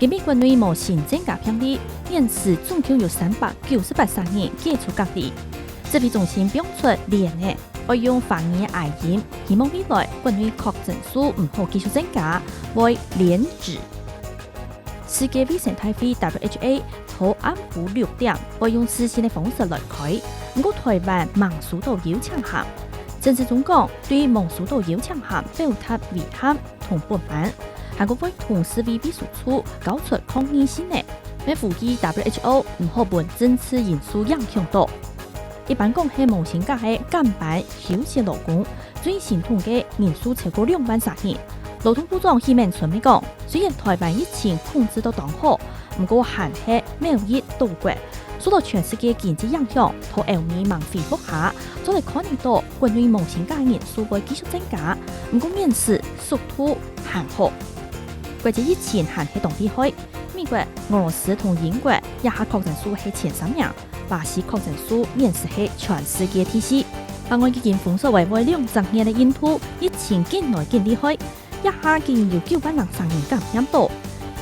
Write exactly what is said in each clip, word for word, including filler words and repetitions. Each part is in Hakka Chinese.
今晡日國內無新增加病例，現時總共有三百九十八儕人解除隔離。指揮中心放出令仔，愛用華語个譯音，希望未來國內確診數毋好繼續增加，會連指。世界衛生大會W H O在暗晡六點會用視訊个方式來開，毋過台灣吂收到邀請函。陳時中講，對吂收到邀請函表達遺憾同不滿，還過會同世衛秘書處交出抗議信仔，愛呼籲W H O毋好分政治因素影響到。一般講係無薪假个減班休息勞工，最心痛个人數超過兩萬儕人。勞動部長許孟春乜講，雖然台灣疫情控制到當好，毋過還係貿易島國，受到全世界經濟影響，在歐美吂恢復下，做得看得到國內無薪假个人數會繼續增加，毋過免試速度還好。國際疫情還係當厲害，美國、俄羅斯同英國這下確診數係前三名，巴西確診數現時係全世界第四。另外，已經封鎖為會兩隻月个印度，疫情緊來緊厲害，這下竟有九萬零儕人感染到。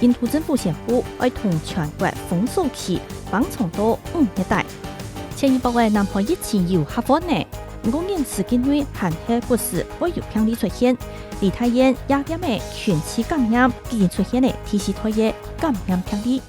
印度政府宣布愛同全國封鎖期放長到五月底。前一駁仔南韓疫情有和緩呢，毋過現時境內還係不時會有病例出現。梨泰院夜店个群聚感染已經出現了第四代个感染病例。